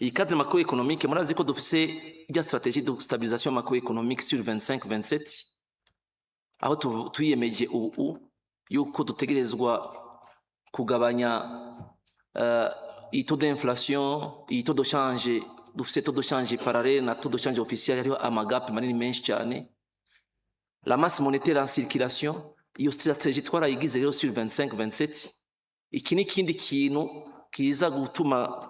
Iyi cadre macroéconomique, murazi ko dufise rya stratégie de stabilisation macroéconomique sur 25 27, aho twiyemeje ubu yuko dutegerezwa kugabanya iyi taux d'inflation, iyi taux de change. Dufise taux de change parallèle na taux de change officiel, hariho ama gap manini menshi cyane, la masse monétaire en circulation. Iyo stratégie twarayigize rero sur 25 27. Iki ni ikindi kintu kiza gutuma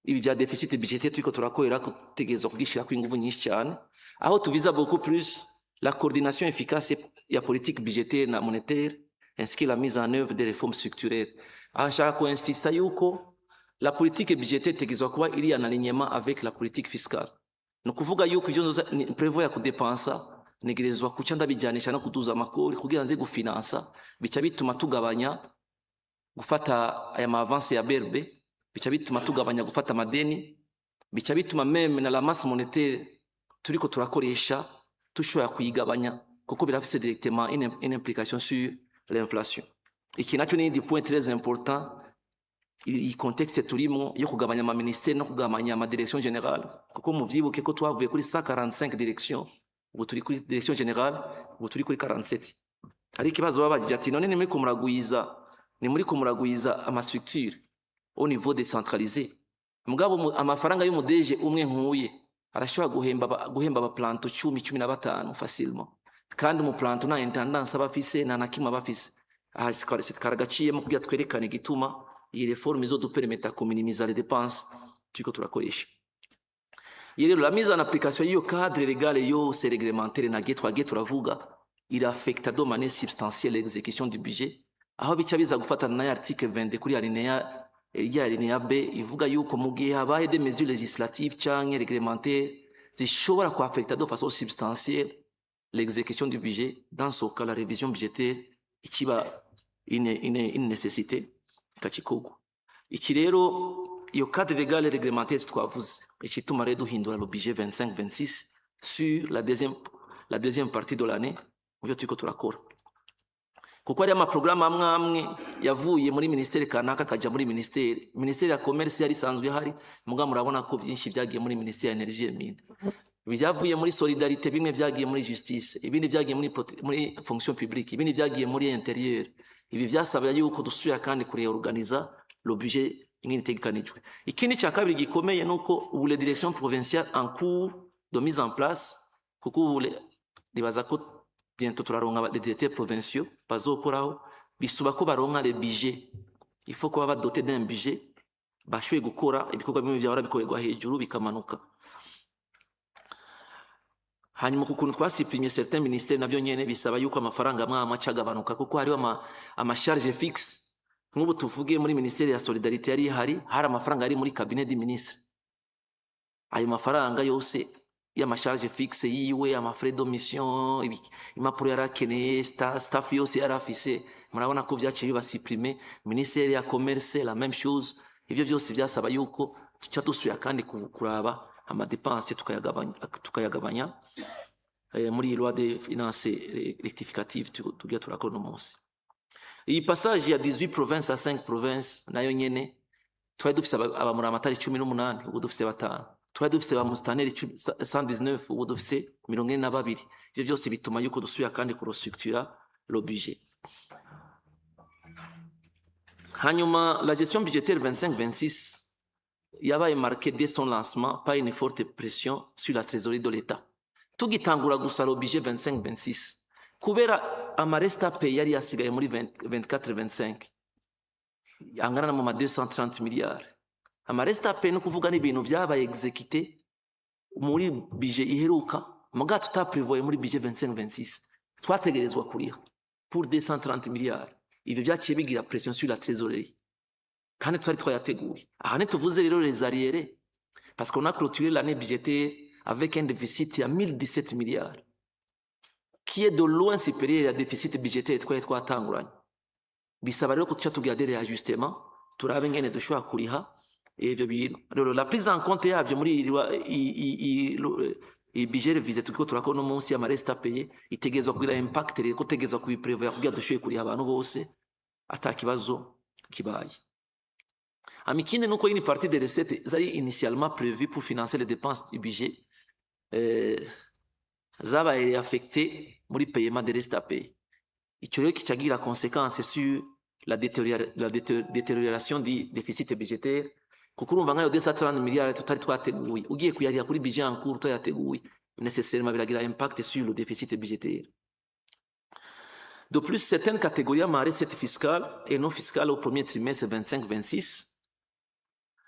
ibi bya déficit budgétaire turiko turakorera kutegerezwa kugishirako inguvu nyinshi cyane, aho tuvisa beaucoup plus la coordination efficace ya politique budgétaire na monétaire, ainsi que la mise en œuvre des réformes structurelles. Aha nshaka kuinsista yuko la politique budgétaire itegerezwa kuba iri en alignement avec la politique fiscale. Ni ukuvuga yuko ivyo nzoza prévoya kudepansa, ntegerezwa kuca ndabijyanisha no kuduza amakori kugira nze gufinansa. Bica bituma tugabanya gufata aya ma avance ya BRB, bica bituma tugabanya gufata amadeni, bica bituma même na la masse monétaire turiko turakoresha tushobora kuyigabanya, kuko birafise directement une implication sur l'inflation. Iki nacyo ni indi point très important. Iyi contexte turimo yo kugabanya ama ministère no kugabanya ama direction générale, kuko muvyibuke ko twavuye kuri 145 direction, ubu turi kuri direction générale, ubu turi kuri 47. Hari ikibazo babajije ati: "None ni muri kumuragwiza ama structure au niveau décentralisé, mugabo amafaranga y'umu DG umwe nkuye arashobora guhemba abaplanto 10, 15 facilement, kandi umuplanto nta intendance aba afise, nta na kimwe aba afise." Aha karagaciyemo kugira twerekane igituma iyi réforme izodupermeta kuminimiza les dépenses turiko turakoresha. Iyi rero, la mise en application y'iyo cadre légal yose réglementaire nagiye twagiye turavuga, iraffecta de manière substantielle l'exécution du budget, aho bica biza gufatana na article 22 kuri alinéa rya alinéa B, ivuga yuko mu gihe habaye des mesures législatives canke réglementaires zishobora kuaffecta de façon substantielle l'exécution du budget, dans ce cas la révision budgétaire ikiba une nécessité ikacikorwa. Iki rero, iyo cadre légal et réglementaire twavuze, ikituma rero duhindura le budget 25 26 sur la deuxième partie de l'année mu byo turiko turakora, kuko hariyo amaporogaramu amwe amwe yavuye muri ministeri kanaka akaja muri ministeri ya commerce yari isanzwe ihari, muga murabona ko byinshi byagiye muri ministeri ya énergie et mines, ibyavuye muri solidarité bimwe byagiye muri justice, ibindi byagiye muri fonction publique, ibindi byagiye muri intérieur. Ibi byasaba yuko dusubira kandi kureorganiza le budget ingene itegekanijwe. Ikindi cya kabiri gikomeye nuko ubu les directions provinciales en cours de mise en place, kuko ubu nibaza ko bientôt turaronka les directeurs provinciaux bazokoraho, bisuba ko baronka les budgets. Il faut ko baba doté d'un budget, bashoboye gukora ibikorwa bimwe byahora bikorerwa hejuru bikamanuka. Hanyuma ku kuntu twasuprimye certains ministères, navyo nyene bisaba yuko amafaranga amwe amwe acagabanuka, kuko hariho ama charge fixe. Nk'ubu tuvuge muri ministère ya solidarité yari ihari, hari amafaranga yari muri cabinet du ministre. Ayo mafaranga yose y'ama charge fixe yiwe, ama frais de mission, impapuro yari akeneye, staff yose yari afise, murabona ko vyaciye biba supprimé. Ministère ya commerce, la même chose. Ivyo vyose vyasaba yuko tuca dusubira kandi kuraba ama dépenses, tukayagabanya muri iyi loi de finances rectificative tugira turakora uno munsi. Iyi passage ya 18 provinces à 5 provinces nayo nyene, twari dufise abamuramatari 18, ubu dufise batanu. Twari dufise ba musitanteri 119, ubu dufise 42. Ivyo vyose bituma yuko dusubira kandi kurestructura le budget. Hanyuma la gestion budgétaire 25-26 yabaye marquée dès son lancement par une forte pression sur la trésorerie de l'État. Tugitangura gusa le budget 25-26, kubera ama restes à payer yari yasigaye muri 24-25 angana na mu ma 230 miliyari. Ama restes à payer, no kuvuga n'ibintu vyabaye exécuté muri budget iheruka muga tutaprevoye muri budget 25-26, twategerezwa kuriha pour 230 miliyari. Ivyo vyaciye bigira pression sur la trésorerie, kandi twari twayateguye. Aha ntituvuze rero les arriérés, parce qu'on a clôturé l'année budgétaire avec un déficit ya 1017 milliards, qui est de loin supérieur ya déficit budgétaire twari twatanguranye. Bisaba rero ko tuca tugira des réajustements, turabe ingene dushobora kuriha ivyo bintu. Rero la prise en compte yavyo muri iyi budget révisé turiko turakora uno munsi y'ama restes à payer, itegerezwa kugira impact. Rero ko tegerezwa kubiprevoya kugira dushoboye kuriha abantu bose ata kibazo kibaye. Hama ikindi nuko une partie des recettes zari initialement prévues pour financer les dépenses du budget zabaye affectées muri paiement des restes à payer. Ico rero kicagira conséquence sur la détérioration du déficit budgétaire, kuko urumva nkayo 230 milliards tutari twateguye, ugiye kuyarira kuri budget en cours utayateguye, nécessairement biragira impact sur le déficit budgétaire. De plus, certaines catégories de recettes fiscales et non fiscales au premier trimestre 25-26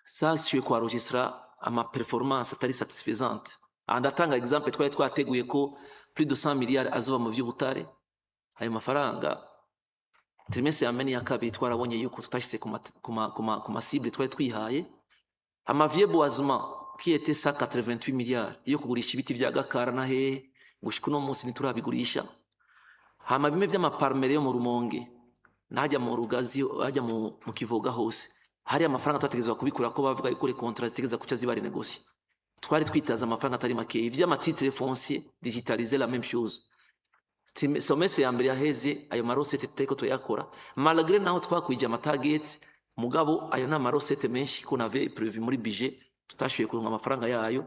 zashoboye kuenregistra ama performance atari satisfaisante. Aha ndatanga exemple: twari twateguye ko plus de 100 milliards azoba mu vy'ubutare. Ayo mafaranga, trimestre ya mbere n'iya kabiri, twarabonye yuko tutashyize ku ma cible twari twihaye. Ama vieux boisement qui était 188 milliards yo kugurisha ibiti vya Gakara na hehe, gushika uno munsi ntiturabigurisha. Hama bimwe vy'ama palmeraies yo mu Rumonge n'ahajya mu Rugazi, hajya mu Kivoga hose, hari amafaranga twategerezwa kubikura, ko bavuga yuko les contrats zitegereza kuca ziba renégociées. Twari twitaza amafaranga atari makeya. Ivy'ama titres fonciers digitalisés, la même chose. Semestre ya mbere yaheze, ayo ma recettes tutariko turayakora, malgré naho twakwije ama targets. Mugabo ayo ni ama recettes menshi qu'on avait prévu muri budget, tutashoboye kuronka amafaranga yayo.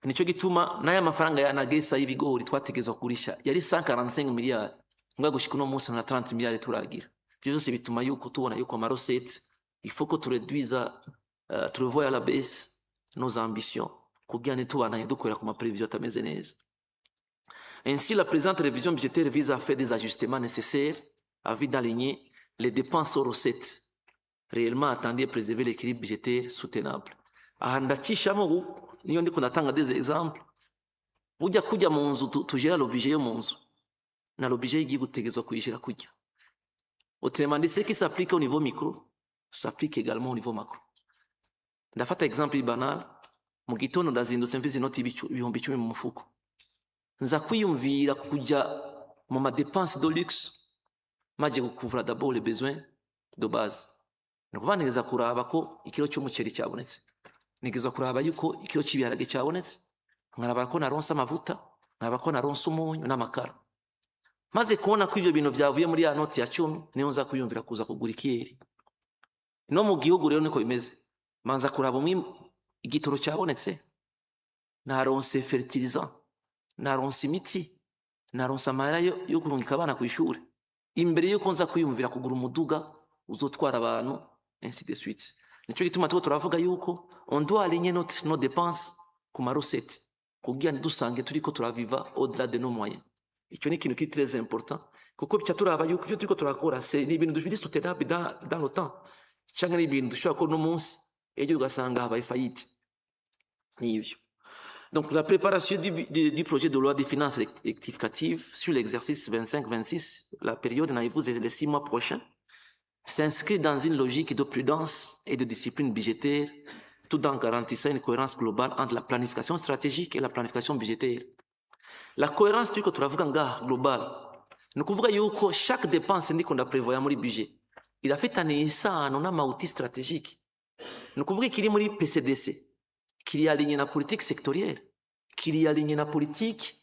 Nico gituma n'aya mafaranga ya ANAGESSA y'ibigori twategerezwa kugurisha yari 145 miliyari, mbwa gushika uno munsi na 30 miliyari turagira. Ivyo vyose bituma yuko tubona yuko ama recettes, il faut que tureduiza, turevoie à la baisse nos ambitions, kugira ntitubandanye dukorera ku ma prévisions atameze neza. Ainsi, la présente révision budgétaire vise à faire des ajustements nécessaires à vue d'aligner les dépenses aux recettes réellement attendues et préserver l'équilibre budgétaire soutenable. Aha ndacishamo ubu niyo ndiko ndatanga des exemples. Burya kujya mu nzu, tugera le budget yo mu nzu na le budget y'igihugu utegerezwa kuyishira kujya. Autrement dit, ce qui s'applique au niveau micro s'applique également au niveau macro. Ndafata exemple banal: mu gitondo ndazindutse mfise inoti 10.000 mu mufuko, nza kwiyumvira kujya mu ma dépenses de luxe maje gukuvura d'abord les besoins de base? Ni ukuvuga ntegeza kuraba ko ikiro cy'umuceri cyabonetse, ntegeza kuraba yuko ikiro cy'ibiharage cyabonetse, nkaraba ko naronse amavuta, nkaraba ko naronse umunyu n'amakara. Maze kubona ko ivyo bintu vyavuye muri ya noti ya 10, niyo nza kwiyumvira kuza kugura ikiyeri. No mu gihugu rero niko bimeze: manza kuraba umwimbu, igitoro cyabonetse, naronse fertilisant, naronse imiti, naronse amahera yo kurungika abana ku ishuri, imbere yuko nza kwiyumvira kugura umuduga uzotwara abantu, ainsi de suite. Nico gituma tuko turavuga yuko on doit aligner nos dépenses ku ma recettes, kugira ntidusange turiko turaviva au-delà de nos moyens. Ico ni ikintu kiri très important, kuko bica turaba yuko ivyo turiko turakora, c'est ni ibintu biri soutenable dans le temps, canke ni ibintu dushobora gukora uno munsi, ejo ugasanga habaye faillite. Nivyo. Donc la préparation du projet de loi des finances rectificatives sur l'exercice 25-26, la période naïve les 6 mois prochains, s'inscrit dans une logique de prudence et de discipline budgétaire, tout en garantissant une cohérence globale entre la planification stratégique et la planification budgétaire. La cohérence turiko turavuga ngaha global, ni ukuvuga yuko chaque dépense ndiko ndaprevoya muri budget irafitaniye isano n'ama outils stratégiques. Ni ukuvuga ikiri muri PCDC kiri aligné na politique sectorielle, kiri aligné na politique,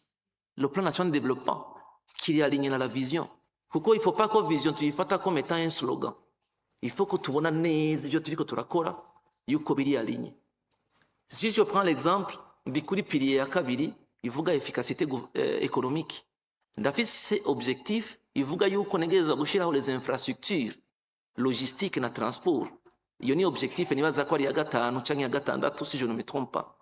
le plan national de développement, kiri aligné na la vision, kuko il faut pas ko vision tuyifata comme étant un slogan. Il faut ko tubona neza ivyo turiko turakora yuko biri aligné. Si je prends l'exemple, ndi kuri pilier ya kabiri ivuga efficacité économique, ndafise objectif ivuga yuko ntegerezwa gushiraho les infrastructures logistique na transport. Iyo ni objectif nibaza ko ari iya gatanu canke iya gatandatu, si je ne me trompe pas.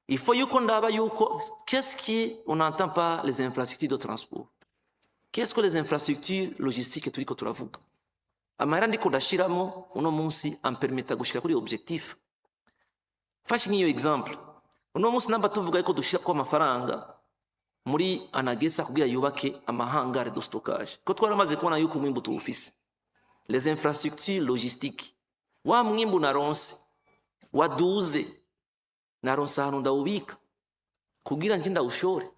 Il faut yuko ndaba yuko qu'est-ce qui on entend par les infrastructures de transport, qu'est-ce que les infrastructures logistiques turiko turavuga. Amahera ndiko ndashiramo uno munsi ampermeta gushika kuri objectif. Fashe nk'iyo exemple, uno munsi namba tuvuga yuko dushirako amafaranga muri ANAGESSA kugira yubake ama hangars de stockage, ko twaramaze kubona yuko umwimbu tuwufise, les infrastructures logistiques, wa mwimbu naronse waduze, naronse ahantu ndawubika kugira nje ndawushore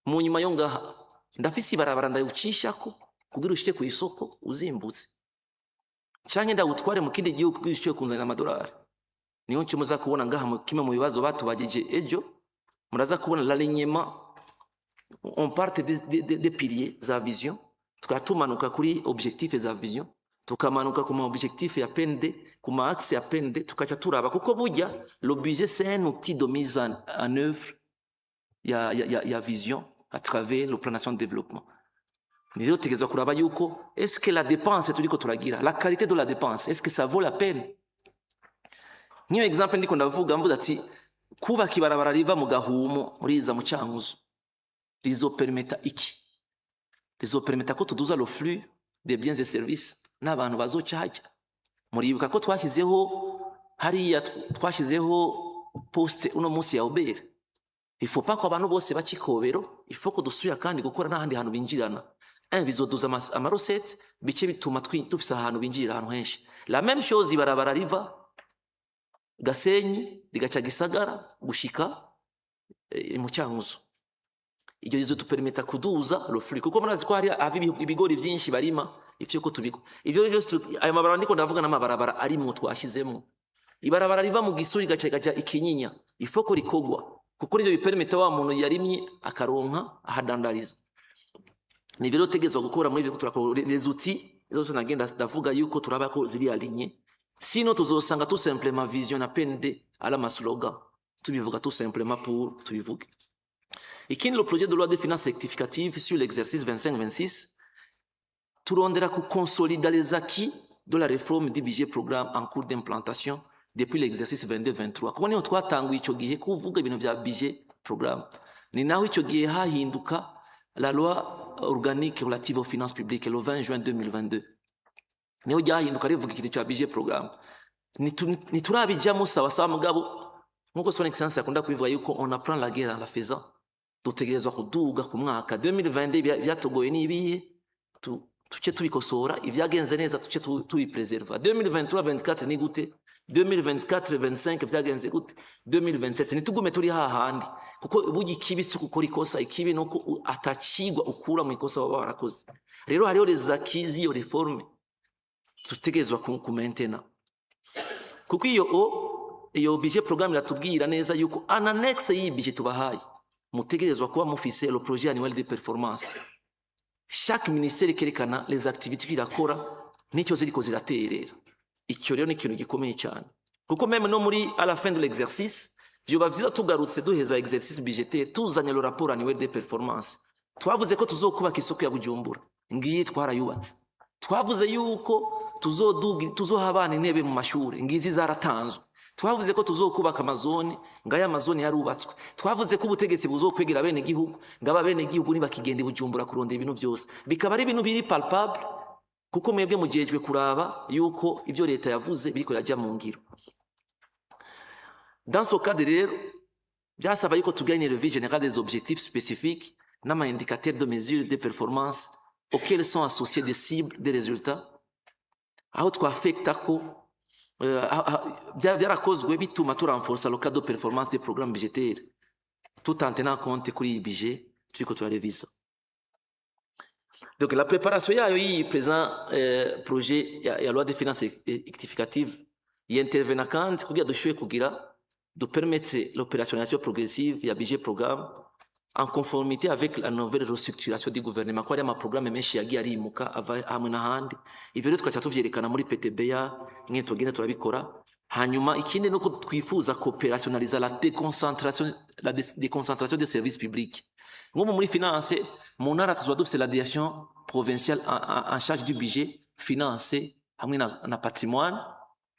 mu nyuma yo ngaha, ndafise ibarabara ndawucishako kugira ushike ku isoko uzimbutse, canke ndawutware mu kindi gihugu kugira ushike kunzanira amadolari. Niyo nco muza kubona ngaha mu kimwe mu bibazo batubagije ejo, muraza kubona l'alignement. On part des piliers za vision, tukaba tumanuka kuri objectif za vision. Tukamanuka ku ma objectif ya PND, ku ma axe ya PND, tukaca turaba, kuko burya le budget, c'est un outil de mise en œuvre ya vision à travers le plan national de développement. Ni rero tutegerezwa kuraba yuko est-ce que la dépense turiko turagira, la qualité de la dépense, est-ce que ça vaut la peine? Nk'iyo exemple ndiko ndavuga, mvuga ati kubaka ibarabara riva mu Gahumo riza mu Cyankuzo rizopermeta iki? Rizopermeta ko tuduza le flux des biens et services n'abantu bazoca hajya. Muribuka ko twashyizeho hariya, twashyizeho poste uno munsi ya OBR. Il faut pas ko abantu bose baca ikobero, il faut ko dusubira kandi gukora n'ahandi hantu binjirana. Un, bizoduza ama recettes, bice bituma dufise ahantu binjirira ahantu henshi. La même chose, ibarabara riva Gasenyi rigaca Gisagara gushika mu Cyankuzo, iryo rizotupermeta kuduza le flux, kuko murazi ko hari hava ibigori byinshi barima ivyo ko tubiko ivyo byose. Ayo mabarabara ndiko ndavuga n'amabarabara arimwo, twashizemo ibarabara riva mu Gisuri gaca gaca Ikinyinya, ifoko rikogwa, kuko nivyo bipermeta wa muntu yarimye akaronka ahadandariza. Ni rero tegezwa gukora muri ivyo turakora, les outils zose nagenda ndavuga yuko turaba ko ziri aligné, sinon tuzosanga tout simplement vision na PND ala ma slogan, tubivuga tout simplement pour tubivuge. Ikindi, le projet de loi de finances rectificative sur l'exercice 25-26 turondera ku consolider les acquis de la réforme du budget programme en cours d'implantation depuis l'exercice 22-23, kuko niho twatanguye icyo gihe kuvuga ibintu vya budget programme. Ni naho icyo gihe hahinduka la loi organique relative aux finances publiques le 20 juin 2022, niho ryahinduka rivuga ikintu cya budget programme. Ntiturabijyamo sawa sawa, mugabo nkuko Son Excellence akunda kubivuga yuko on apprend la guerre en la faisant, dutegerezwa kuduga ku mwaka 2022 byatugoye n'ibihe, tuce tubikosora, ibyagenze neza tuce tubipreserva. 2023 24 ni gute? 2024 25 vyagenze gute? 2027 ntitugume turi hahandi, kuko burya ikibi si gukora ikosa, ikibi ni uko atacigwa ukura mu ikosa baba warakoze. Rero hariho les acquis z'iyo réforme dutegerezwa kumentena, kuko iyo budget programme iratubwira neza yuko en annexe y'iyi budget tubahaye mutegerezwa kuba mufise le projet annuel de performance, chaque ministère ikerekana les activités irakora n'icyo ziriko ziraterera. Icyo rero ni ikintu gikomeye cyane, kuko même no muri à la fin de l'exercice vyoba vyiza tugarutse duheza exercice budgétaire tuzanye le rapport annuel de performance. Twavuze ko tuzokubaka isoko ya Bujumbura, ngiyi twarayubatse. Twavuze yuko tuzoduga, tuzoha abana intebe mu mashuri, ngizi zaratanzwe. Twavuze ko tuzokubaka amazone, ngaya amazone yarubatswe. Twavuze ko ubutegetsi buzokwegera bene gihugu, ngaba bene gihugu nibakigenda i Bujumbura kurondera ibintu vyose, bikaba ari ibintu biri palpable, kuko mwebwe mujejwe kuraba yuko ivyo leta yavuze biriko birajya mu ngiro. Dans ce cadre rero, byasaba yuko tugira une revue générale des objectifs spécifiques n'ama indicateurs de mesure de performance auxquels sont associés des cibles des résultats, aho twafekta ko byarakozwe bituma turenforsa le cadre de performance des programmes budgétaires tout en tenant compte kuri iyi budget turiko turarevisa. Donc la préparation yayo y'iyi présent projet ya loi de finances rectificative yintervena kandi kugira dushoboye kugira de permettre l'opérationnalisation progressive ya budget programme en conformité avec la nouvelle restructuration du gouvernement, ko hari amaprogrammes menshi yagiye arimuka ava hamwe n'ahandi. Ivyo rero tugaca tuvyerekana muri PTBA ingene tugenda turabikora. Hanyuma ikindi nuko twifuza coopérationnaliser la déconcentration des services publics. Nko muri finance, mu ntara tuzoba dufise la direction provinciale en charge du budget, finance hamwe na patrimoine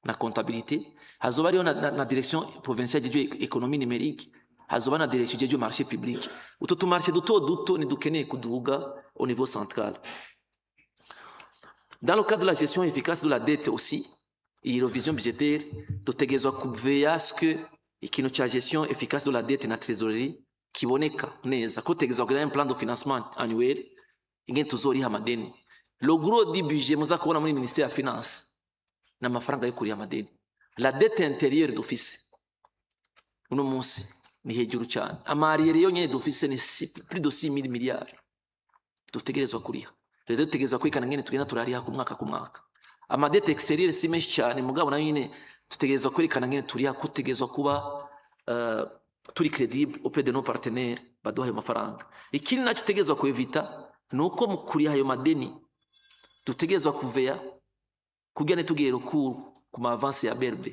na comptabilité. Hazoba hariho na direction provinciale ijejwe économie numérique, hazoba na direction ijejwe marché public. Utu tumarché duto duto ntidukeneye kuduga au niveau central. Dans le cadre de la gestion efficace de la dette aussi, iyi révision budgétaire dutegerezwa kuveya à ce que ikintu ca gestion efficace de la dette na trésorerie kiboneka neza, ko tutegerezwa kugira un plan de financement annuel ingene tuzoriha amadeni. Le gros du budget muza kubona muri ministère ya finance ni amafaranga yo kuriha amadeni. La dette intérieure dufise uno munsi ni hejuru cyane. Ama arriérés yonyene dufise ni plus de 6 000 milliards dutegerezwa kuriha. Rero dutegerezwa kwikana ngene tugenda turariha ku mwaka ku mwaka. Ama dettes extérieures si menshi cyane, mugabo nayo nyine dutegerezwa kwerekana ngene turiha, ko dutegerezwa kuba turi crédible auprès de nos partenaires baduha ayo mafaranga. Ikindi nacyo dutegerezwa kwevita ni uko mu kuriha ayo madeni dutegerezwa kuveya Kugira ntitugire recours ku ma avance ya BRB.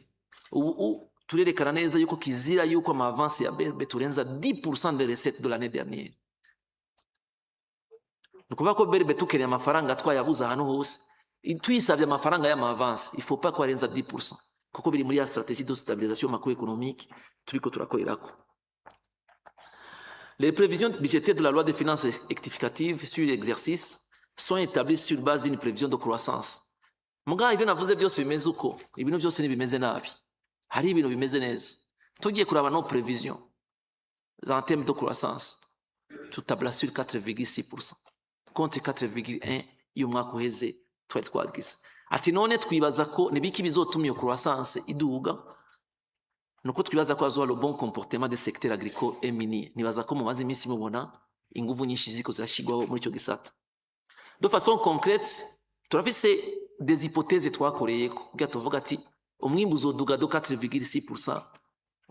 Ubu turerekana neza yuko kizira yuko ama avance ya BRB turenza 10% des recettes de l'année dernière. Ni ukuvuga ko BRB tukeneye amafaranga, twayabuze ahantu hose, tuyisabye amafaranga y'ama avance, il faut pas ko arenza 10%, kuko biri muri ya stratégie de stabilisation macroéconomique turiko turakorerako. Les prévisions budgétaires de la loi des finances rectificative sur l'exercice sont établies sur base d'une prévision de croissance. Mugabo ivyo navuze byose bimeze uko, ibintu byose ntibimeze nabi, hari ibintu bimeze neza. Tugiye kuraba nos prévisions en termes de croissance, tutabla sur 4,6% contre 4,1 y'umwaka uheze twari twagize. Ati none twibaza ko nibiki bizotuma iyo croissance iduga? Nuko twibaza ko hazoba le bon comportement des secteurs agricole et minier. Nibaza ko mumaze iminsi mubona inguvu nyinshi ziriko zirashigwaho muri ico gisata. De façon concrète, turafise des hypothèses twakoreyeko kugira tuvuga ati umwimbu uzoduga de 4,6%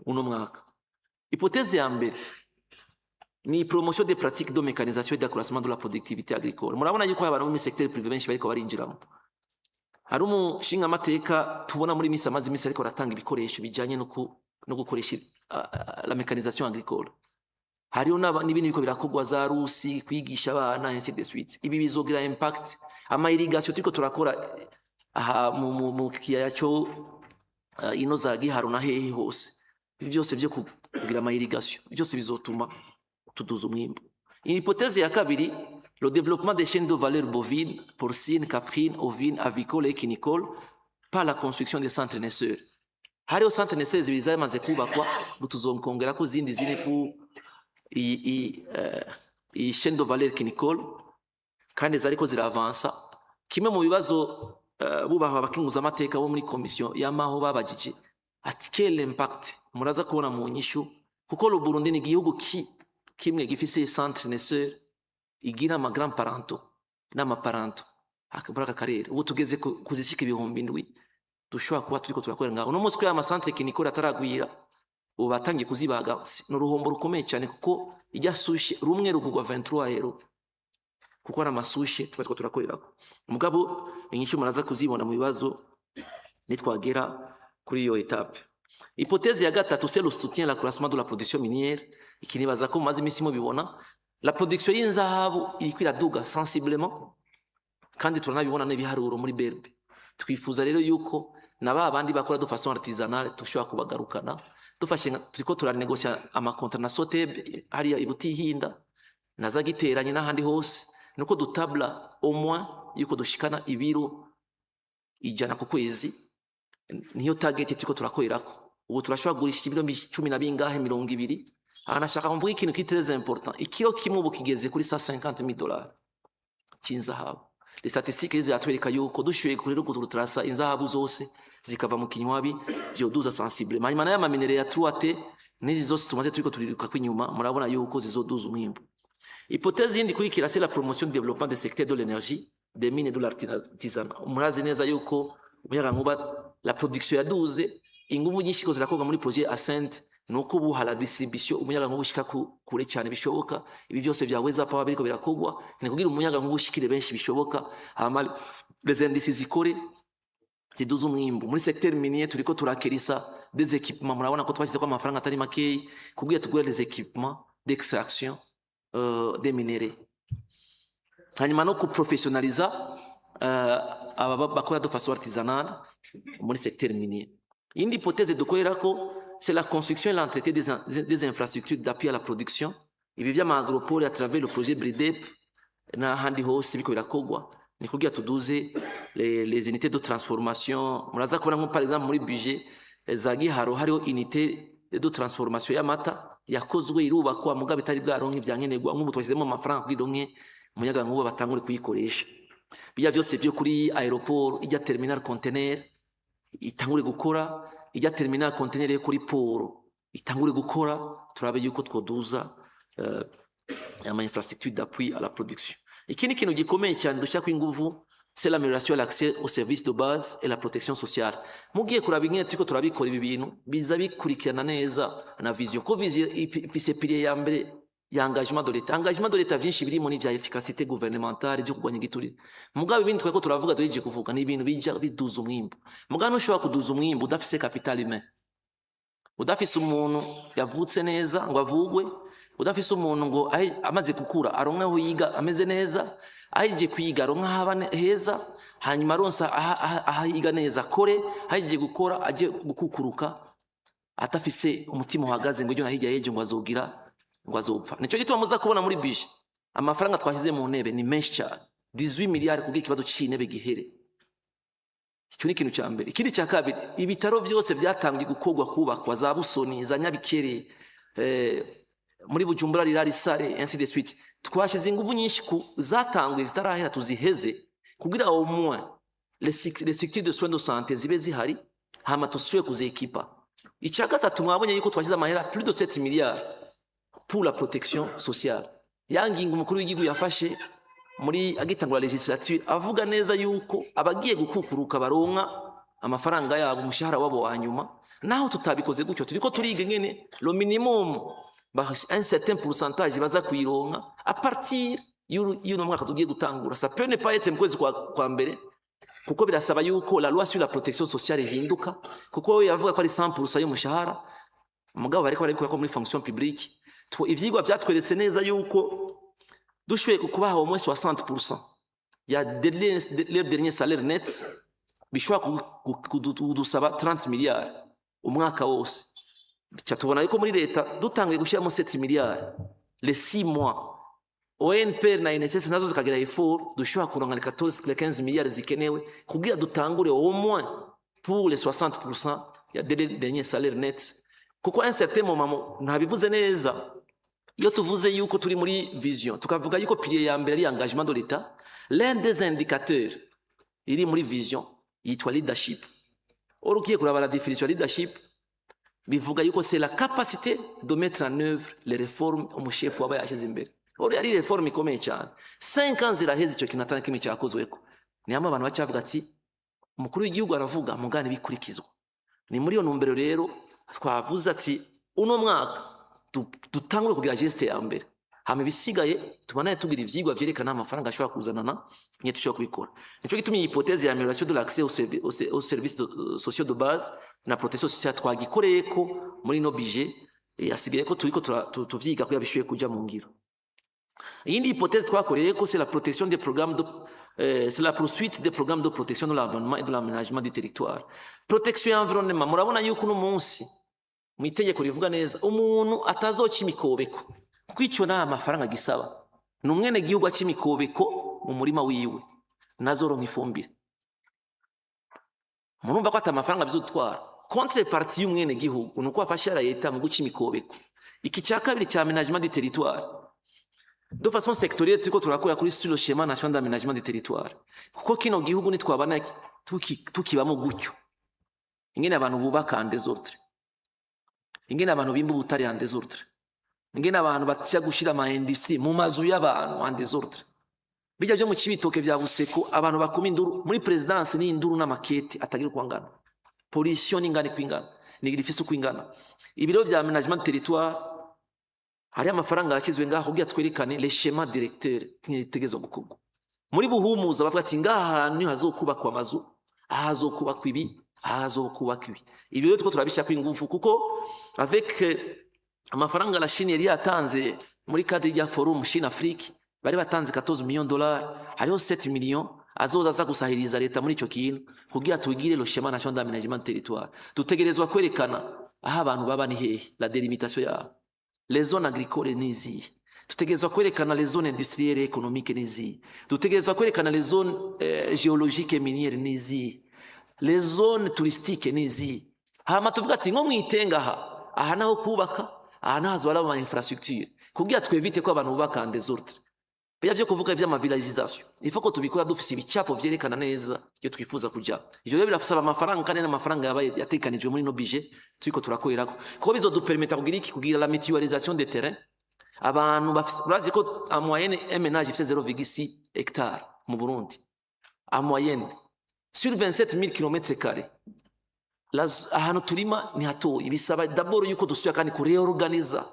uno mwaka. Hypothèse ya mbere ni promotion des pratiques de mécanisation et d'accroissement de la productivité agricole. Murabona yuko abantu bo muri secteur privé benshi bariko barinjiramo. Hari umushingamateka tubona muri misi amaze imisi ariko aratanga ibikoresho bijanye no gukoresha la mécanisation agricole. Hariho n'ibindi biriko birakorwa za rusi kwigisha abana, ainsi de suite. Ibi bizogira impact. Ama irrigation turiko turakora aha mu kiyaya cyo ino za Giharo na hehe hose, ibi byose vyo kugira ama irrigation byose bizotuma tuduza umwimbu. Hypothèse ya kabiri, le développement des chaînes de valeur bovine, porcine, caprine, ovine, avicole et cunicole par la construction des centres naisseurs. Hariho centre naisseurs zibiri zamaze kubakwa, ubu tuzokongerako zindi zine pour iyi chaîne de valeur cunicole, kandi zariko ziravansa. Kimwe mu bibazo bubaha abakinguzamateka bo muri komisiyo y'amaho babajije ati quel impact, muraza kubona mu nyishu, kuko le Burundi ni igihugu kimwe gifise centre naisseur igira ama grand parentaux n'ama parentaux muri aka karere. Ubu tugeze kuzishika 7000 dushobora kuba turiko turakorera ngaho. Uno munsi ko ama centre cunicole ataragwira, ubu batangiye kuzibaga, ni uruhombo rukomeye cyane, kuko ijya souche rumwe rugurwa 23 euro, kuko ari ama souche tuba turiko turakorerako. Mugabo inyishu muraza kuzibona mu bibazo nitwagera kuri iyo étape. Hypothèse ya gatatu, c'est le soutien à l'accroissement de la production minière. Ikinibaza ko mumaze iminsi mubibona, la production y'inzahabu iriko iraduga sensiblement, kandi turanabibona n'ibiharuro muri BRB. Twifuza rero yuko na ba bandi bakora de façon artisanale dushobora kubagarukana. Dufashe turiko turanegosia ama contrat na Soteb hariya i Butihinda na za Giteranye n'ahandi hose, nuko dutabla au moins yuko dushikana ibiro 100 ku kwezi. Niyo target turiko turakorerako. Ubu turashobora kugurisha ibiro cumi na bingahe, 20. Aha nashaka mvuga ikintu ki très important: ikiro kimwe ubu kigeze kuri 150 dollars c'inzahabu. Les statistiques ziratwereka yuko dushoboye rero kuturasa inzahabu zose zikava mu kinywabi, vyoduza sensible. Hanyuma nayo ama minerais ya 3T n'izi zose tumaze turiko turiruka kw'inyuma, murabona yuko zizoduza umwimbu. Hypothèse yindi ikurikira, c'est la promotion du développement des secteurs de l'énergie, des mines et de l'artisanat. Murazi neza yuko umuyagankuba, la production yaduze, inguvu nyinshi ko zirakorwa muri projet Ascent, nuko ubu la distribution umuyagankuba ushika kure cyane bishoboka. Ibi byose vya Weza Power biriko birakorwa ni kugira umuyagankuba ushikire benshi bishoboka, hama les industries zikore, ziduza umwimbu. Muri secteur minier turiko turakerisa des équipements. Murabona ko twashyize ko amafaranga atari makeyi kugira tugure les équipements d'extraction des minéraux, hanyuma no kuprofessionaliza aba bakora de façon artisanale muri secteur minier. Indi hypothèse dukorerako, c'est la construction et l'entretien des infrastructures d'appui à la production. Ibi vy'ama agropole à travers le projet BRIDEP n'ahandi hose biriko birakorwa ni kugira tuduze les unités de transformation. Muraza kubona nko par exemple muri budget za Giharo hariho unité de transformation y'amata yakozwe, irubakwa, mugabo itari bwaronke ivyankenerwa. Nk'ubu twashyizemo amafaranga kugira ironke umuyagankuba, batangure kuyikoresha. Bijya byose vyo kuri aéroport, ijya terminal conteneur itangure gukora, ijya terminal conteneur yo kuri port itangure gukora, turabe yuko twoduza ama infrastructure d'appui à la production. Ikindi kintu gikomeye cyane dushyira inguvu, c'est l'amélioration de l'accès aux services de base et la protection sociale. Mugiye kuraba ingene turiko turabikora, ibi bintu biza bikurikirana neza na vision, ko vision ifise pilier ya mbere. Ya engagement de l'État, engagement de l'État, vyinshi birimo ni vya efficacité gouvernementale, byo kurwanya igiturire. Mugabo ibindi tweko turavuga, duhejeje kuvuga, ni ibintu bija biduza umwimbu. Mugabo ntushobora kuduza umwimbu udafise capital humain, udafise umuntu yavutse neza ngo avugwe, udafise umuntu ngo amaze gukura aronke aho yiga ameze neza, ahejeje kwiga aronke aho aba heza, hanyuma aronsa aho yiga neza akore, ahejeje gukora aje gukukuruka atafise umutima uhagaze ngo ejo na hirya y'ejo ngo azogira ngo azopfa. Nico gituma muza kubona muri budget amafaranga twashyize mu ntebe ni menshi cyane, 18 miliyari, kugira ikibazo c'intebe gihere. Icyo ni ikintu cya mbere. Ikindi cya kabiri, ibitaro byose byatangiye gukorwa, kubakwa, za Busoni, za Nyabikere, muri Bujumbura rirari sare, ainsi de suite. Twashyize ingufu nyinshi ku zatanguye zitarahera, tuziheze kugira au moins les structures de soins de santé zibe zihari, hama tusubire kuzekipa. Icya gatatu, mwabonye yuko twashyize amahera plus de 7 milliards pour la protection sociale. Ya ngingo umukuru w'igihugu yafashe muri agitangura législature, avuga neza yuko abagiye gukukuruka baronka amafaranga yabo, umushahara wabo wa nyuma. Naho tutabikoze gutyo, turiko turiga ingene le minimum un certain pourcentage baza kuyironka à partir y'uno mwaka tugiye gutangura. Ça peut ne pas être mu kwezi kwa mbere, kuko birasaba yuko la loi sur la protection sociale ihinduka, kuko yavuga ko ari 100% y'umushahara, mugabo bariko barabikora ko muri fonction publique. Ivyigwa vyatweretse neza yuko dushoboye kubaha au moins 60% ya leur dernier salaire net, bishobora kudusaba 30 miliyari umwaka wose. Bica tubona yuko muri leta dutanguye gushyiramo 7 miliyari les 6 mois, ONPR na INSS nazo zikagira effort, dushobora kuronka les 14, les 15 miliyari zikenewe kugira dutangure au moins pour les 60% ya dernier salaire net. Kuko un certain moment, ntabivuze neza, iyo tuvuze yuko turi muri vision, tukavuga yuko pilier ya mbere ari engagement de l'État, l'un des indicateurs iri muri vision yitwa leadership. Or ugiye kuraba la définition ya leadership, bivuga yuko c'est la capacité de mettre en œuvre les réformes umushefu waba yashyize imbere. Or yari réforme ikomeye cyane, 5 ans ziraheze icyo kintu atari kimwe cyakozweko. Ni hamwe abantu bacavuga ati umukuru w'igihugu aravuga mugani bikurikizwa. Ni muri iyo ntumbero rero twavuze ati uno mwaka dutangure kugira geste ya mbere, hama ibisigaye tubanaye tugira ivyigwa vyerekana amafaranga ashobora kuzanana nye dushobora kubikora. Nico gituma iyi hypothèse ya amélioration de l'accès aux services sociaux de base na protection sociale twagikoreyeko muri no budget. Asigaye ko turiko tuvyiga kugira bishoboye kuja mu ngiro. Iyindi hypothèse twakoreyeko, c'est la poursuite des programmes de protection de l'environnement et de l'aménagement du territoire. Protection y'environnement, murabona yuko uno munsi mu itegeko rivuga neza umuntu atazoca imikobeko, kuko icyo nta mafaranga gisaba. Ni umwene gihugu aca imikobeko mu murima wiwe nazoronka ifumbire. Murumva ko ata amafaranga bizotwara. Contrepartie y'umwene gihugu ni uko afasha leta mu guca imikobeko. Iki cya kabiri cya aménagement du territoire de façon sectorielle, turiko turakora kuri sur le schéma national d'aménagement du territoire, kuko kino gihugu nitwabana tukibamo gutyo, ingene abantu bubaka en désordre, ingene abantu bimba ubutare en désordre, ingene abantu batya gushira ama industrie mu mazu y'abantu en désordre, bijya byo mu Cibitoke vya Buseko, abantu bakoma induru muri présidence, ni induru n'amakete atagira uko angana, pollution n'ingana uko ingana, ni ifise uko ingana. Ibiro vya aménagement du territoire, hariho amafaranga yashyizwe ngaho kugira twerekane les schémas directeurs nk'ibitegerezwa gukorwa. Muri Buhumuza bavuga ati ngaha hantu niho hazokubakwa amazu, aha hazokubakwa ibi, aha hazokubakwa ibi. Ibi rero turiko turabishyirako ingufu, kuko avec amafaranga la Chine yari yatanze muri cadre rya forum Chine Afrique, bari batanze 14 millions dollars, hariho 7 millions azoza aza gusahiriza leta muri ico kintu kugira tugire le schéma national d'aménagement du territoire. Dutegerezwa kwerekana aho abantu baba ni hehe, la délimitation yabo, les zones agricoles nizihe, dutegerezwa kwerekana les zones industrielles et économiques nizihe, dutegerezwa kwerekana les zones géologiques et minières nizihe, les zones touristiques nizihe. Hama tuvuga ati nko mwitenga aha, aha naho kubaka, aha naho hazoba ama infrastructure, kugira twevite ko abantu bubaka en désordre. Bijya vyo kuvuga ivy'ama villagisation, il faut ko tubikora dufise ibicapo vyerekana neza iyo twifuza kuja. Ivyo rero birasaba amafaranga, kandi n'amafaranga yabaye yatekanijwe muri no budget turiko turakorerako, kuko bizodupermeta kugira iki? Kugira la mutualisation des terrains. Abantu bafise, urazi ko en moyenne un ménage ifise 0,6 hectare mu Burundi en moyenne sur 27 000 km carrés. Ahantu turima ni hatoyi. Bisaba d'abord yuko dusubira kandi kureorganiza.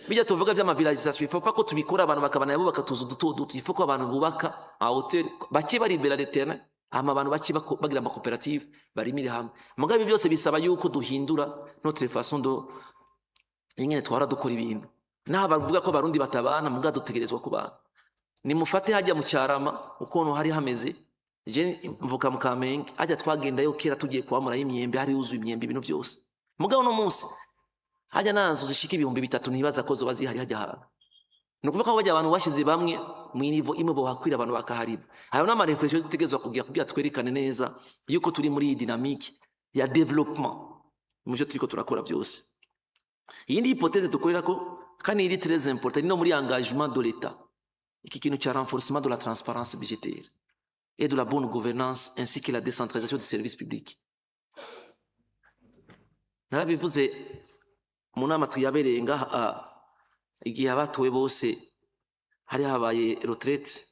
Bijya tuvuga vy'ama villagisation, il faut pas ko tubikora abantu bakabana bubaka tuzu duto duto. Il faut ko abantu bubaka en hauteur, bake bari imbere de terrain, hama abantu bake bagira ama coopérative, barimire hamwe. Mugabo ibi byose bisaba yuko duhindura notre façon de ingene twahora dukora ibintu. Naho bavuga ko Abarundi batabana, mugabo dutegerezwa kubana. Nimufate hajya mu Cyarama ukuntu hari hameze. Je mvuka mu Kamenge, hajya twagendayo kera tugiye kuhamurayo imyembe, hari yuzuye imyembe, ibintu byose. Mugabo no munsi hajya nta nzu zishika 3000 ntibaza ko zoba zihari hajya hantu. Ni ukuvuga ko bajya abantu bashize bamwe mu niveau imwe, bohakwira abantu bakahariva. Hayo n'ama réflexion dutegerezwa kugira kugira twerekane neza yuko turi muri iyi dynamique ya développement mu byo turiko turakora byose. Iyindi hypothèse dukorera ko kandi iri très important, ni no muri engagement de l'État, iki kintu cya renforcement de la transparence budgétaire et de la bonne gouvernance ainsi que la décentralisation des services publics. Narabivuze mu nama tuyabereye ngaha, igihe abatowe bose hari habaye retraite.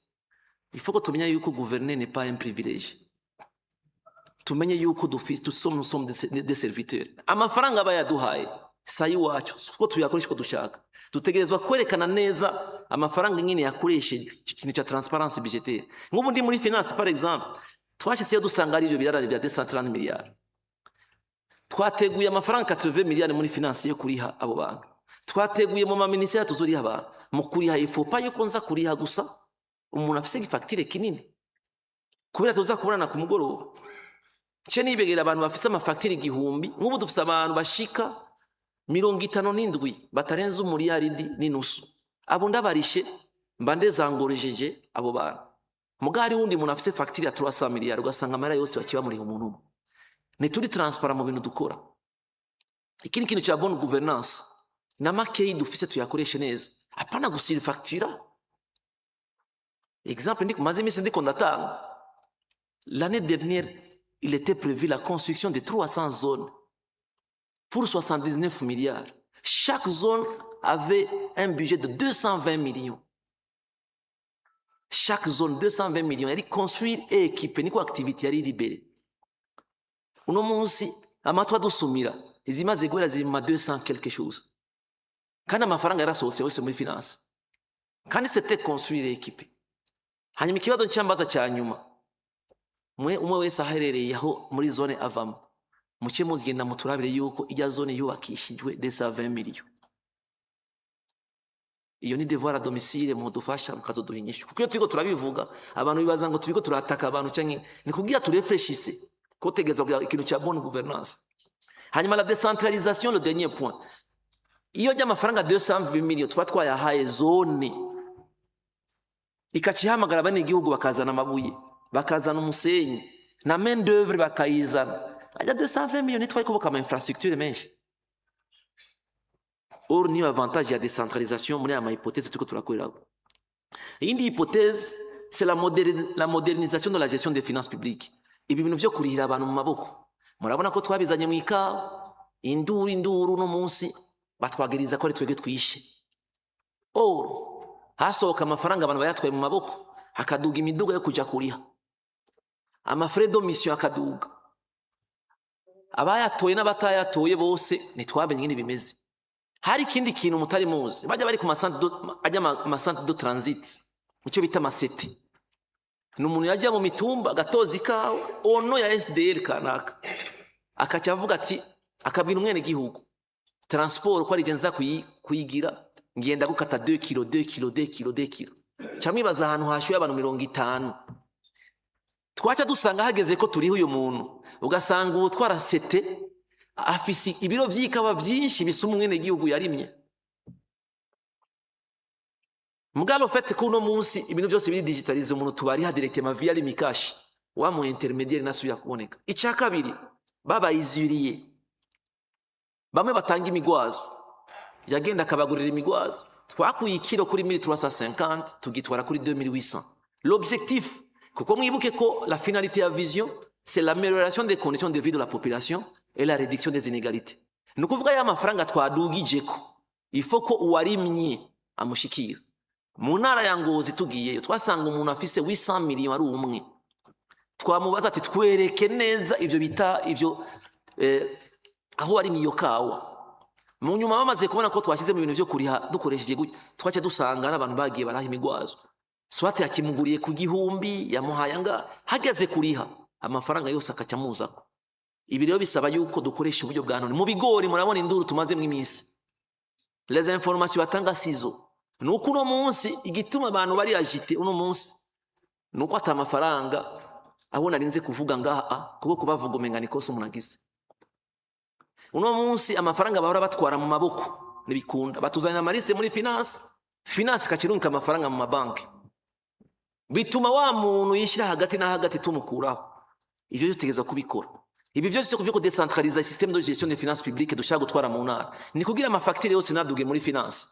Il faut ko tumenya yuko gouverner n'est pas un privilège. Tumenye yuko dufise, nous sommes des serviteurs. Amafaranga aba yaduhaye si iwacu ko tuyakoresha uko dushaka. Dutegerezwa kwerekana neza amafaranga nyine yakoresheje, ikintu cya transparence budgétaire. Nk'ubu ndi muri finance, par exemple, twashyizeyo dusanga ari ibyo birarane bya 230 miliyari. Twateguye amafaranga 80 miliyari muri finance yo kuriha abo bantu. Twateguye mu maminisiteri tuzoriha abantu. Mu kuriha, il faut pas yuko nza kuriha gusa umuntu afise igifagitire kinini kubera tuza kubonana ku mugoroba, nce nibegera abantu bafise amafagitire 1000. Nk'ubu dufise abantu bashika 57 batarenze umuriyaridi n'inusu. Abo ndabarishe, mba ndezangorejeje abo bantu. Muga hari wundi muntu afise fagitire ya 300 miliyari, ugasanga amahera yose bakibamuriha umuntu umwe. Ntituri transparent mu bintu dukora. Ikindi kintu cya bonne gouvernance, na makeyi dufise tuyakoreshe neza, apana gusurfactura. Exemple ndi maze iminsi ndiko ndatanga: l'année dernière, il était prévu la construction de 300 zones pour 79 milliards. Chaque zone avait un budget de 220 millions. Chaque zone 220 millions, yari construire et équiper, niko activité yari libérée. Uno munsi amatwi adusumira, izimaze guhera ziri mu ma 200 quelque chose, kandi amafaranga yarasohotse yose muri finance, kandi c'était construire et équiper. Hanyuma ikibazo cyambaza cya nyuma, mwe umwe wese aherereye aho muri zone avamo, muce mugenda muturabire yuko ijya zone yubakishijwe 220 millions. Iyo ni devoir à domicile, mudufasha mukazoduha inyishu, kuko iyo turiko turabivuga abantu bibaza ngo turiko turataka abantu, canke ni kugira turéfléchisse ko tegezwa kugira ikintu cya bonne gouvernance. Hanyuma la décentralisation, le dernier point. Iyo ry'amafaranga 220 millions tuba twayahaye zone, ikacihamagara bene igihugu, bakazana amabuye, bakazana umusenyi na main d'œuvre bakayizana, ajya 220 millions twari kubaka ama infrastructure menshi. Or niyo avantage ya décentralisation muri aya ma hypothèse turiko turakorerako. Iyindi hypothèse, c'est la modernisation de la gestion des finances publiques. Ibi bintu vyo kurihira abantu mu maboko, murabona ko twabizanye mu ikawa, induru induru. No munsi batwagiriza ko ari twebwe twishe. Or hasohoka amafaranga, abantu bayatwaye mu maboko, hakaduga imiduga yo kuja kuriha, ama frais de mission akaduga, abayatoye n'abatayatoye bose ntitwamenye ingene bimeze. Hari ikindi kintu mutari muzi: bajya bari ku ma centre ajya ama centre de transit, icyo bita ama CT, ni umuntu yajya mu mitumba agatoza ikawa ono ya SDL kanaka, akaca avuga ati, akabwira umwene gihugu transport ko ari nza kuyigira, ngenda gukata 2 kilo, 2 kilo, 2 kilo, 2 kilo. Camwibaza ahantu hashyuye abantu 50, twaca dusanga hageze ko turiho uyu muntu, ugasanga ubu twarasete afise ibiro vy'ikawa vyinshi bisuma umwene gihugu yarimye. Mugabo fait ko uno munsi ibintu byose biri digitalisé, umuntu tubariha directement via Lumicash, wa mu intermédiaire nasubira kuboneka. Icya kabiri, babayizuriye bamwe batanga imigwazo, yagenda akabagurira imigwazo. Twakuye ikiro kuri 1350, tugitwara kuri 2800. L'objectif, kuko mwibuke ko la finalité ya vision, c'est l'amélioration des conditions de vie de la population et la réduction des inégalités, ni ukuvuga ya mafaranga twadugijeko, il faut ko uwarimye amushikira. Mu ntara ya Ngozi tugiyeyo, twasanga umuntu afise 800 millions ari umwe. Twamubaza ati: "Twereke neza ivyo bita ivyo aho warimye iyo kawa." Mu nyuma bamaze kubona ko twashyize mu bintu vyo kuriha dukoresheje gutya, twaca dusanga n'abantu bagiye baraha imigwazo, soit yakimuguriye ku 1000, yamuhaye anga hageze kuriha amafaranga yose akaca amuzako. Ibi rero bisaba yuko dukoresha uburyo bwa none. Mu bigori murabona induru tumazemo iminsi, les informations batanga sizo. Nuko uno munsi igituma abantu bari agités uno munsi nuko ata amafaranga abo narinze kuvuga ngaha, kuko kubavuga umenga ni kosa umuntu agize. Uno munsi amafaranga bahora batwara mu maboko ntibikunda, batuzanira ama listes muri finance, finance ikacirungika amafaranga mu mabanki, bituma wa muntu yishyira hagati na hagati tumukuraho. Ivyo byose tutegerezwa kubikora. Ibi byose byo kudecentraliza système de gestion des finances publiques dushaka gutwara mu ntara ni kugira ama factures yose naduge muri finance.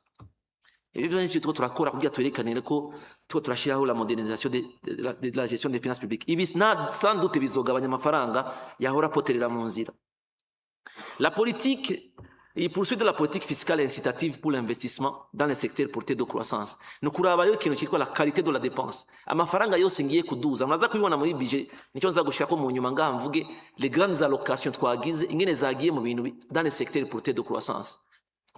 Ibi byose nicyo turiko turakora kugira twerekanire ko turiko turashyiraho la modernisation de la gestion des finances publiques. Ibi sans doute bizogabanya amafaranga yahora apoterera mu nzira. La politique, il poursuit de la politique fiscale incitative pour l'investissement dans les secteurs porteurs de croissance. Ni ukuraba rero ikintu cyitwa la qualité de la dépense. Amafaranga yose ngiye kuduza, muraza kubibona muri budget, nicyo nza gushika mu nyuma ngaha mvuge les grandes allocations twagize ingene zagiye mu bintu dans les secteurs porteurs de croissance.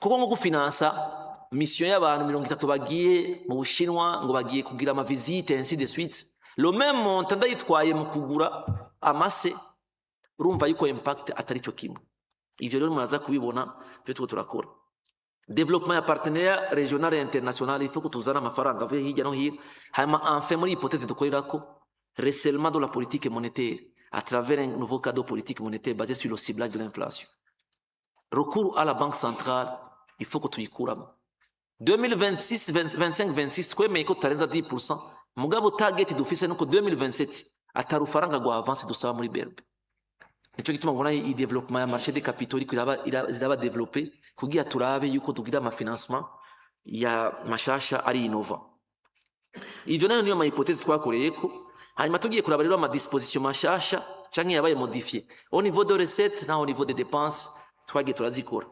Kuko nko gufinansa mission y'abantu 30 bagiye mu Bushinwa ngo bagiye kugira ama visite, ainsi de suite, le même montant ndayitwaye mu kugura amase, urumva yuko impact atari cyo kimwe. Ivyo rero muraza kubibona byo turiko turakora. Développement ya partenariat régional et international, il faut ko tuzana amafaranga avuye hirya no hino. Hanyuma enfin, muri hypothèse dukorerako, resserrement de la politique monétaire à travers un nouveau cadre politique monétaire basé sur le ciblage de l'inflation. Recours à la Banque centrale, il faut ko tuyikuramo. 2026, 25, 26 twemeye ko tutarenza 10%, mugabo target dufise nuko 2027 atari ufaranga rwa avance dusaba muri BRB. Nico gituma mbona iyi développement ya marché des capitaux iriko iraba développé kugira turabe yuko tugira ama financement ya mashasha ari innovant. Ivyo nayo niyo ma hypothèse twakoreyeko. Hanyuma tugiye kuraba rero ama disposition mashasha canke yabaye modifié au niveau de recettes na au niveau des dépenses, twagiye turazikora.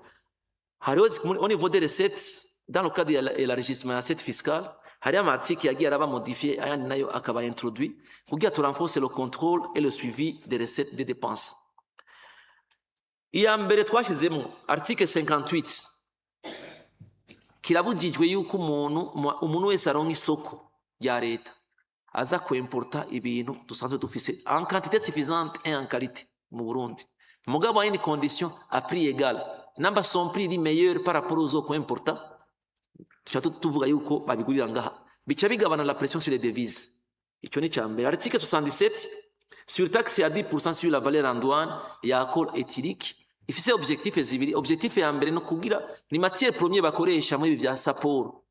Hariho au niveau des recettes, dans le cadre de l'élargissement ya assiette fiscale, hariho ama article yagiye araba modifié, ayandi nayo akaba introduit kugira tu renforce le contrôle et le suivi des recettes, des dépenses. Iya mbere twashyizemo, article 58, kirabujijwe yuko umuntu wese aronka isoko rya leta aza kwimporta ibintu dusanzwe dufise en quantité suffisante et en qualité mu Burundi, mugabo à une condition: à prix égal. Namba son prix est meilleur par rapport aux autres importa, tuca tuvuga yuko babigurira ngaha, bica bigabana la pression sur les devises. Ico ni ca mbere. Article 77, surtaxe ya 10% sur la valeur en douane ya alcool éthylique, ifise objectif zibiri. Objectif ya mbere no kugira ni matière première bakoresha muri ibi vya Saporo,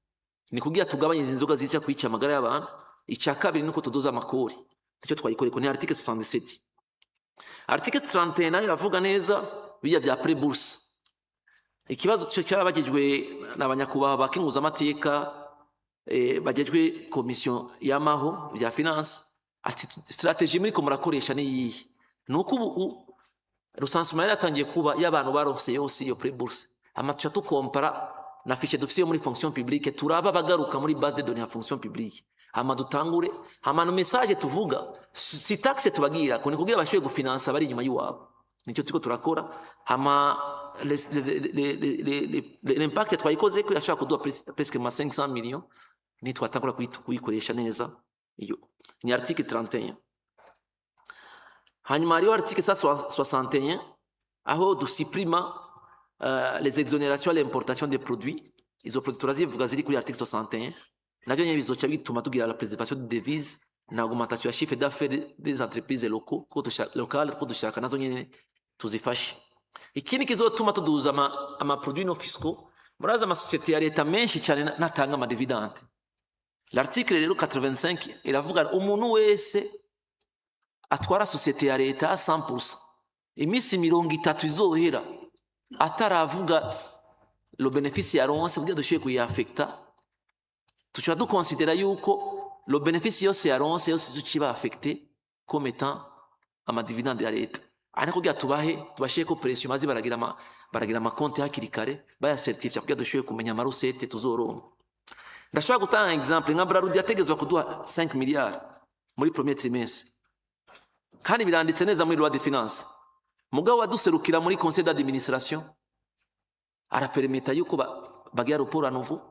ni kugira tugabanye izi nzoga zica kwica amagara y'abantu. Icya kabiri nuko tuduza amakori, nicyo twayikoreko, ni article 67. Article 31 nayo iravuga neza bijya vya prêt-bourse. Ikibazo cyo cyarabagijwe n'abanyakubahwa bakenguzamateka bagejwe commission yamaho vya finance, ati stratégie muriko murakoresha ni iyihe? Nuko ubu recensement yaratangiye kuba y'abantu baronse yose iyo prêt-bourse, hama tuca tukompara na fiche dufise yo muri fonction publique, turaba abagaruka muri base de données ya fonction publique, hama dutangure. Hama no message tuvuga si taxe tubagira ko ni kugira bashoboye gufinansa bari inyuma y'iwabo, nicyo turiko turakora. Hama l'impact twayikoze ko irashobora kuduha presque ma 500 millions nitwatangura kuyikoresha neza. Iyo ni article 31. Hanyuma hariho article 161 aho dusuprima les exonérations à l'importation des produits. Izo produits turazivuga ziri kuri article 61, navyo nyene bizoca bituma tugira la préservation de devises na augmentation ya chiffre d'affaires des entreprises locaux ko locales ko dushaka nazo nyene tuzifashe. Ikindi kizotuma tuduza ama produits non fiscaux, murazi amasosiyete ya leta menshi cyane natanga ama dividende. L'article rero 85 iravuga umuntu wese atwara sosiyete ya leta 100%, iminsi 30 izohera ataravuga le bénéfice yaronse kugira dushoboye kuyaffecta, tushobora dukonsidera yuko le bénéfice yose yaronse yose izoca affecté comme étant ama dividende ya leta. Ariko kugira tubahe tubashireko pression, maze baragira amakonti hakiri kare, bayacertifia kugira dushoboye kumenya ama recettes tuzoronka. Ndashobora gutanga exemple nka Brarudi yategezwa kuduha 5 milliards muri premier trimestre, kandi biranditse neza muri loi de finance, mugabo waduserukira muri conseil d'administration Arapermeta yuko bagira report à nouveau,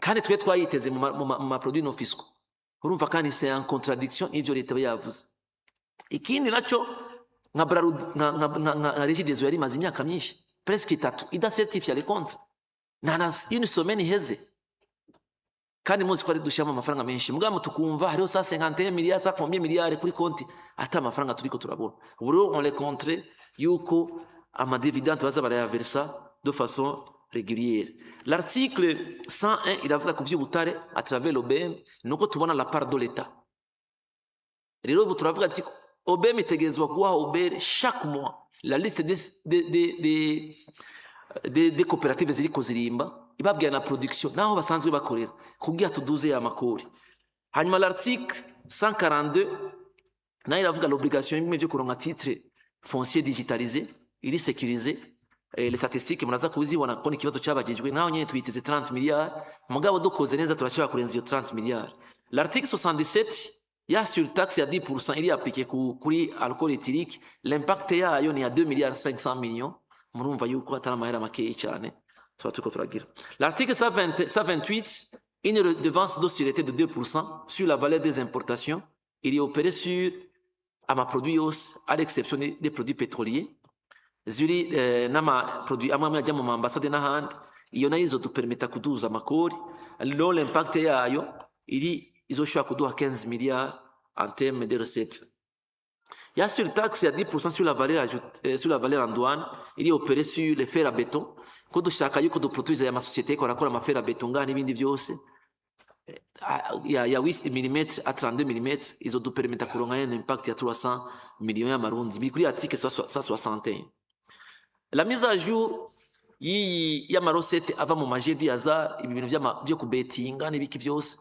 kandi twe twayiteze mu ma produits non fiscaux. Urumva kandi c'est en contradiction n'ivyo leta iba yavuze. Ikindi naco, nka Brarudi, nka Regideso yari imaze imyaka myinshi, presque 3, idacertifia les comptes, nta na une semaine iheze, kandi muzi ko ari dushyiramo amafaranga menshi. Mugabo tukumva hariho 151 milliards, cent combien milliards kuri konti, ata amafaranga turiko turabona. Ubu rero on les contre yuko amadividende baza barayaversa de façon régulière. L'article 101 iravuga ku vy'ubutare à travers l'OBM, nuko tubona la part de l'État. Rero ubu turavuga ati OBM itegerezwa guha OBR chaque mois la liste des coopératives ziriko zirimba, ibabwira na production naho basanzwe bakorera, kugira tuduze ya makori. Hanyuma l'article 142 nayo iravuga l'obligation y'ibimwe vyo kuronka titre foncier digitalisé iri sécurisé. Les statistiques muraza kuzibona ko ni ikibazo cyabagijwe, naho nyene twiteze 30 milliards, mugabo dukoze neza turashobora kurenza iyo 30 milliards. L'article 77 ya surtaxe ya 10% iri appliqué kuri alcool éthylique, l'impact yayo ni ya 2 milliards 500 millions. Murumva yuko atari amahera makeyi cyane tuba turiko turagira. L'article 120, 128, une redevance de sûreté de 2% sur la valeur des importations, il est opéré sur amaproduit yose à l'exception des produits pétroliers ziri n'amaproduit amwe amwe ajya mu maambasade n'ahandi. Iyo nayo izodupermeta kuduza amakori. Rero l'impact yayo iri izoshobora kuduha 15 milliards en termes de recettes. Ya surtaxe ya 10% sur la valeur ajoutée, sur la valeur en douane, iri opéré sur les fers à béton, ko dushaka yuko duproduise aya masosiyete ko arakora amafers à béton ngaha n'ibindi byose ya 8 mm à 32 mm, izodupermeta kuronka un impact ya 300 millions y'amarundi. Biri kuri article 161. La mise à jour y'iyi y'amarecettes ava mu majeux de hasard, ibi bintu byo kubetinga n'ibiki byose.